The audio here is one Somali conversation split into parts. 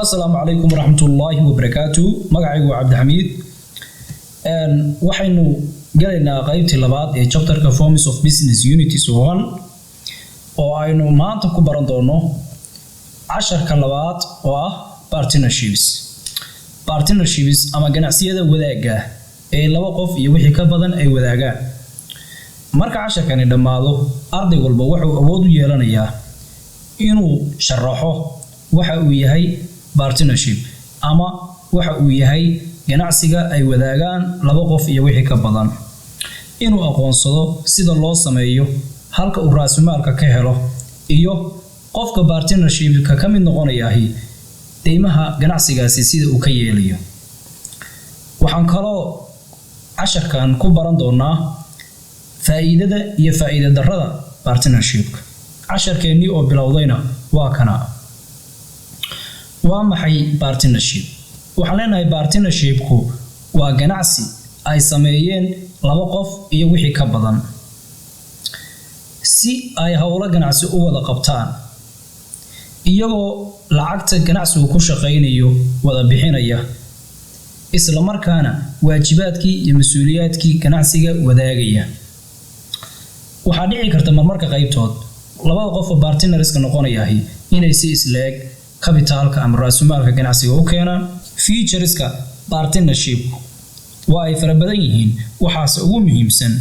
Asalaamu calaykum waraxmatullaahi wabarakaatu. Magacaygu waa Cabdixamiid. Waxaynu galaynaa qaybtii labaad ee chapterka Forms of Business Units 1, oo aynu maanta ku baran doono casharka labaad oo ah partnerships. Partnerships ama ganacsiyada wadaagga ee laba qof iyo wixii ka badan ay wadaagaan. Marka casharkani dhammaado, arday walba wuxuu awood u yeelanayaa inuu sharaxo waxa uu yahay partnership ama waxa uu yahay ganacsiga ay wadaagaan laba qof iyo wixii ka badan, inuu aqoonsado sida loo sameeyo, halka uu raasumaalka ka helo, iyo qofka partnershipka ka mid noqonayahi deymaha ganacsigaasi sida uu ka yeelayo. Waxaan kaloo casharkan ku baran doonaa faa'iidada iyo faa'iida darrada partnershipka. Casharkeennii oo bilowdayna waa kana. Waa maxay partnership? Waxaan leenahay partnershipku waa ganacsi ay sameeyeen laba qof iyo wixii ka badan si ay howlo ganacsi u wada qabtaan, iyagoo lacagta ganacsigu ku shaqaynayo wada bixinaya, isla markaana waajibaadkii iyo mas-uuliyaadkii ganacsiga wadaagaya. Waxaa dhici karta marmarka qaybtood labada qof oo partnerska noqonayahi inay si isleeg capitalka ama raasumaalka ganacsiga u keenaan. Featureska partnership waa ay fara badan yihiin, waxaase ugu muhiimsan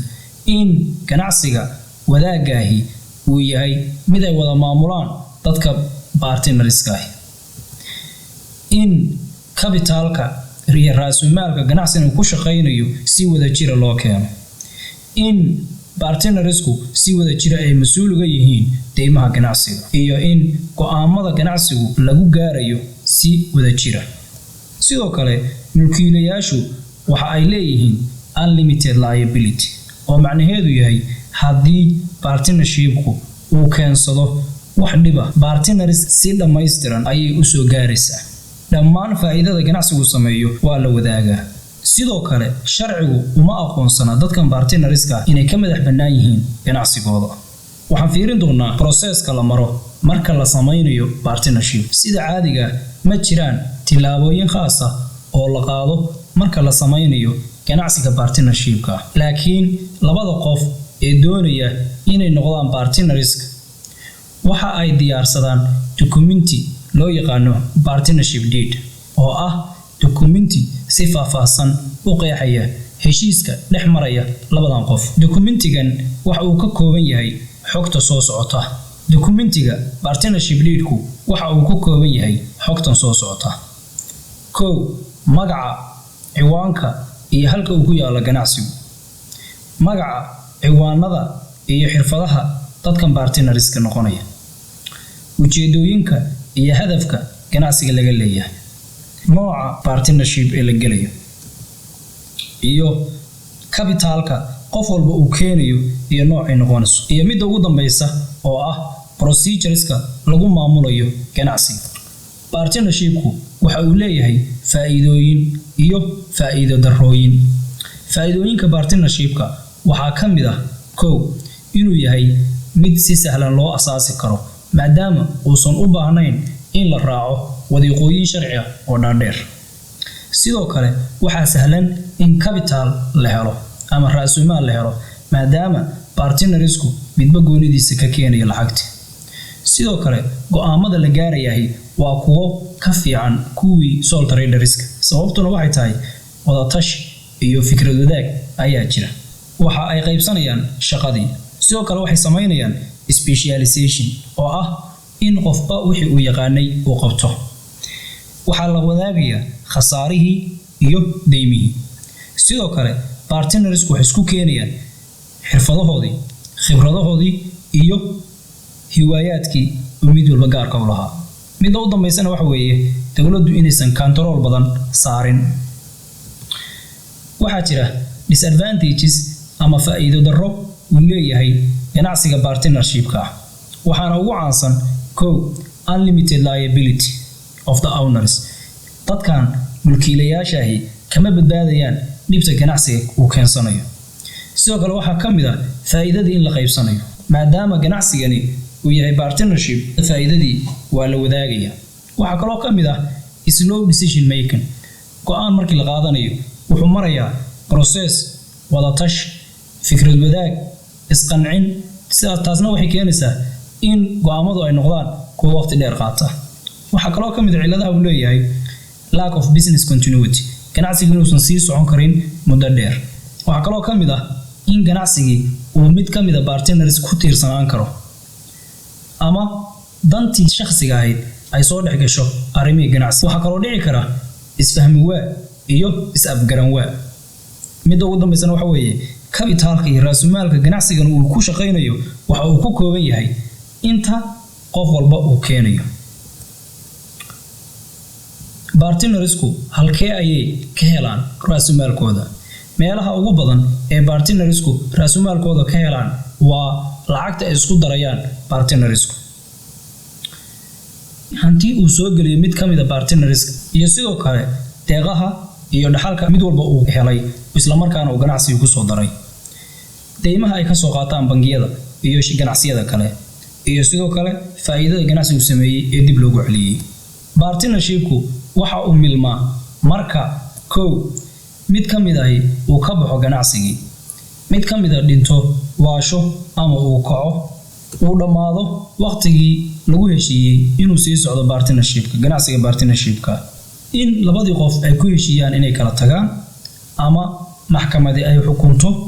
in ganacsiga wadaagaahi uu yahay mid ay wada maamulaan dadka partnerska ahi, in capitalka iyo raasumaalka ganacsiga ku shaqaynayo si wada jira loo keeno, in partnersku si wada jira ay mas-uul uga yihiin deymaha ganacsiga, iyo in go'aamada ganacsigu lagu gaarayo si wada jira. Sidoo kale, mulkiilayaashu waxa ay leeyihiin unlimited liability, oo macnaheedu yahay haddii partnershipku uu keensado wax dhiba, partners si dhammaystiran ayay u soo gaaraysaa. Dhammaan faa'iidada ganacsigu sameeyo waa la wadaagaa. Sidoo kale, sharcigu uma aqoonsana dadkan partnerska inay ka madax bannaan yihiin ganacsigooda. Waxaan fiirin doonaa processka la maro marka la samaynayo partnership. Sida caadiga, ma jiraan tillaabooyin khaas ah oo la qaado marka la samaynayo ganacsiga partnershipka, laakiin labada qof ee doonaya inay noqdaan partnerska waxa ay diyaarsadaan dukumenti loo yaqaano partnership deed, oo ah dukumenti si faahfaahsan u qeexaya heshiiska dhex maraya labadan qof. Dukumentigan waxa uu ka kooban yahay xogta soo socota. Dukumentiga partnership deedku waxa uu ka kooban yahay xogtan soo socota: 1, magaca, ciwaanka iyo halka uu ku yaalo ganacsigu; magaca, ciwaanada iyo xirfadaha dadkan partnerska noqonaya; ujeedooyinka iyo hadafka ganacsiga laga leeyahay; nooca partnership ee la gelayo; iyo capitalka qof walba uu keenayo iyo noocay noqonayso; iyo midda ugu dambeysa oo ah procedureska lagu maamulayo ganacsiga. Partnershipku waxa uu leeyahay faa'iidooyin iyo faa'iido darrooyin. Faa'iidooyinka partnershipka waxaa ka mid ah: 1, inuu yahay mid si sahlan loo asaasi karo, maadaama uusan u baahnayn in la raaco wadiiqooyin sharci ah oo dhaadheer. Sidoo kale, waxaa sahlan in capital la helo ama raasumaal la helo, maadaama partnersku midba goonidiisa ka keenaya lacagta. Sidoo kale, go'aamada la gaarayahay waa kuwo ka fiican kuwii sole traderska, sababtuna waxay tahay wadatashi iyo fikrad wadaag ayaa jira. Waxa ay qaybsanayaan shaqadii. Sidoo kale, waxay samaynayaan specialization, oo ah in qofba wixii uu yaqaanay uu qabto. Waxaa la wadaagayaa khasaarihii iyo deymihii. Sidoo kale, partnersku waxay isku keenayaan xirfadahoodii, khibradahoodii iyo hiwaayaadkii uu mid walba gaarka u lahaa. Midda u dambaysana waxa weeye dowladdu inaysan control badan saarin. Waxaa jira disadvantages ama faa'iido darro uu leeyahay ganacsiga partnershipka ah, waxaana ugu caansan: 1, unlimited liability of the owners. Dadkan mulkiilayaashaahi kama badbaadayaan dhibta ganacsiga uu keensanayo. Sidoo kale, waxaa ka mid ah faa'iidadii in la qaybsanayo. Maadaama ganacsigani uu yahay partnership, faa'iidadii waa la wadaagaya. Waxaa kaloo ka mid ah Slow decision making. Go-aan markii la qaadanayo wuxuu marayaa process, wadatash, fikrad wadaag, isqancin. Sidaas taasna waxay keenaysaa in go-aamadu ay noqdaan kuwa waqti dheer qaata. Waxaa kaloo ka mid a cilladaha uu leeyahay lack of business continuity, ganacsigu inuusan sii socon karin muddo dheer. Waxaa kaloo ka mid ah in ganacsigii uu mid ka mid a partners ku tiirsanaan karo ama dantii shakhsiga ahayd ay soo dhex gasho arrimihii ganacsi. Waxaa kaloo dhici kara isfahmi waa iyo is-afgaran waa. Midda ugu dambaysana waxa weeye kabitaalka iyo raasumaalka ganacsigan uu ku shaqaynayo waxa uu ku kooban yahay inta qof walba uu keenayo. Partnersku halkee ayay ka helaan raasumaalkooda? Meelaha ugu badan ee partnersku raasumaalkooda ka helaan waa lacagta ay isku darayaan partnersku, hanti uu soo geliyo mid ka mid a partnerska, iyo sidoo kale deeqaha iyo dhaxalka mid walba uu helay islamarkaana uu ganacsiga kusoo daray, deymaha ay kasoo qaataan bangiyada iyo ganacsiyada kale, iyo sidoo kale faa'iidada ganacsigu sameeyey ee dib loogu celiyey. Partnershipku waxa uu milmaa marka, kow, mid ka mid ahi uu ka baxo ganacsigii, mid ka mid a dhinto, waasho ama uu kaco, uu dhammaado waqtigii lagu heshiiyey inuu sii socdo partnershipka, ganacsiga partnershipka, in labadii qof ay ku heshiiyaan inay kala tagaan ama maxkamadi ay xukunto.